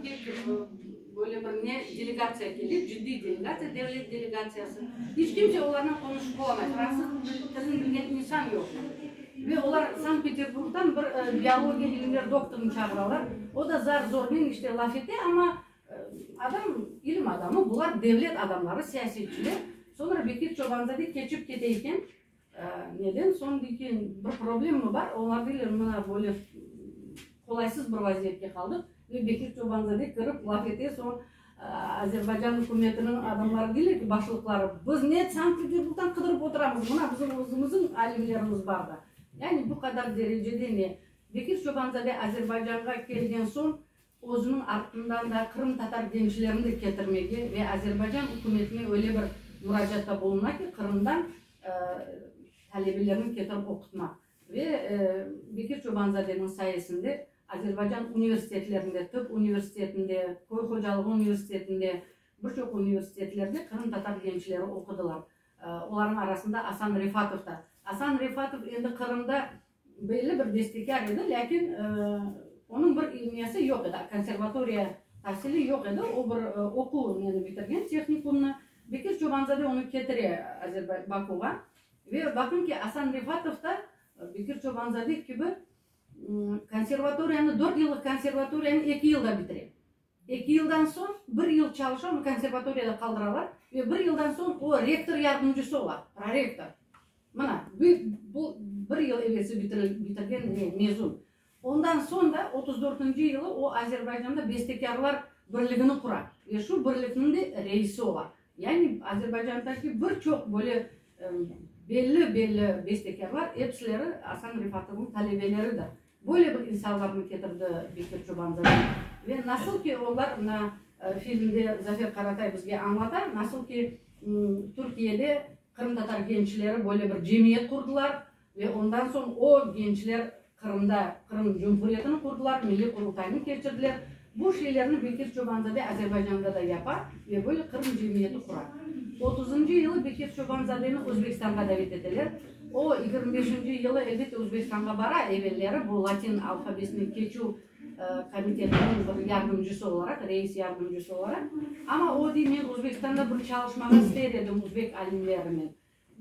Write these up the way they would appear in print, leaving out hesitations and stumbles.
Pek böyle bir ne delegatsiya kele, ciddiy delegatsiya, devlet delegatsiyası. İç kimse olarnen qonuşıp olamay, fransız tilini bilgen insan yoq. Ve olar Sankt-Peterburgdan bir biologiya ilimler doktorını çağıralar. O da zar-zornen işte laf ete, amma adam, ilim adamı, bular devlet adamları, siyasetçiler. Soñra Bekir Çobanzade keçip kete eken, Neden soñ, dey ki, bir problemmi bar? Olar deyler, mına böyle qolaysız bir vaziyetke qaldıq. Ve Bekir Çobanzade kirip laf ete, soñ Azerbaycan ükümetiniñ adamları deyler ki, başlıqları, biz ne Sankt-Peterburgdan qıdırıp oturamız, mına bizim özümizniñ alimlerimiz bar da. Yani bu qadar derecede ne? Bekir Çobanzade Azerbaycanğa kelgen soñ, özüniñ artından da qırımtatar gençlerini de ketirmege ve Azerbaycan ükümetine öyle bir muracaatta buluna ki, Qırımdan talebelerni ketirip oqutmaq. Ve Bekir Çobanzadeniñ sayesinde Azerbaycan universitetlerinde, tıp universitetinde, köy hocalığı universitetinde, bir çoq universitetlerde qırımtatar gençleri oqudılar. Olarnıñ arasında Asan Refatov da. Asan Refatov endi Qırımda Belli bir bestekâr edi, lâkin onıñ bir ilmiyesi yoq edi, konservatoriya tahsili yoq edi, o bir oquv neni bitirgen, tehnikumnı. Bekir Çobanzade onı ketire Bakuğa ve baqıñ ki, Asan Refatov da Bekir Çobanzade kibi konservatoriyanı, dört yıllıq konservatoriyanı eki yılda bitire. Eki yıldan soñ bir yıl çalışa, onı konservatoriyada qaldıralar ve bir yıldan soñ o rektor yardımcısı ola, prorektor. Mına, büyük, bu bir yıl evelsi bitirgen ne, mezun. Ondan soñ da 34-nci yılı o Azerbaycanda Bestekârlar birligini qura ve şu birlikniñ de reisi ola. Yani Azerbaycandaki bir çoq böyle belli-belli bestekârlar episileri Asan Refatovnıñ talebeleridir. Böyle bir insanlarnı ketirdi Bekir Çobanzade. Ve nasıl ki olar, mına, filmde Zafer Qaratay bizge añlata, nasıl ki Türkiyede qırımtatar gençleri böyle bir cemiyet qurdılar ve ondan soñ o gençler Qırımda Qırım Cumhuriyetini qurdılar, Milliy Qurultaynı keçirdiler. Bu şeylerni Bekir Çobanzade Azerbaycanda da yapa ve böyle Qırım cemiyeti qura. Otuzıncı yılı Bekir Çobanzadeni Özbekistanğa davet eteler. O, 25-inci yılı, elbette, Özbekistanğa bara, evelleri bu latin alfabesine keçüv komitetiniñ bir yardımcısı olaraq, reis yardımcısı olaraq. Amma o, dey, men Özbekistanda bir çalışmağa ister edim özbek alimlerinen.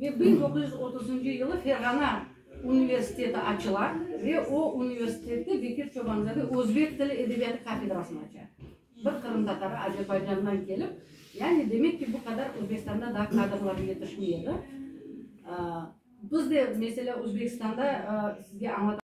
Ve 1930-ncı yılı Ferğana universiteti açıla ve o universitette Bekir Çobanzade özbek tili edebiyatı kafedrasını aça. Bir qırımtatarı Azerbaycandan kelip, yani demek ki, bu qadar Özbekistanda daa kadrlar yetişmey edi. Biz de, meselâ, Özbekistanda sizge añlata.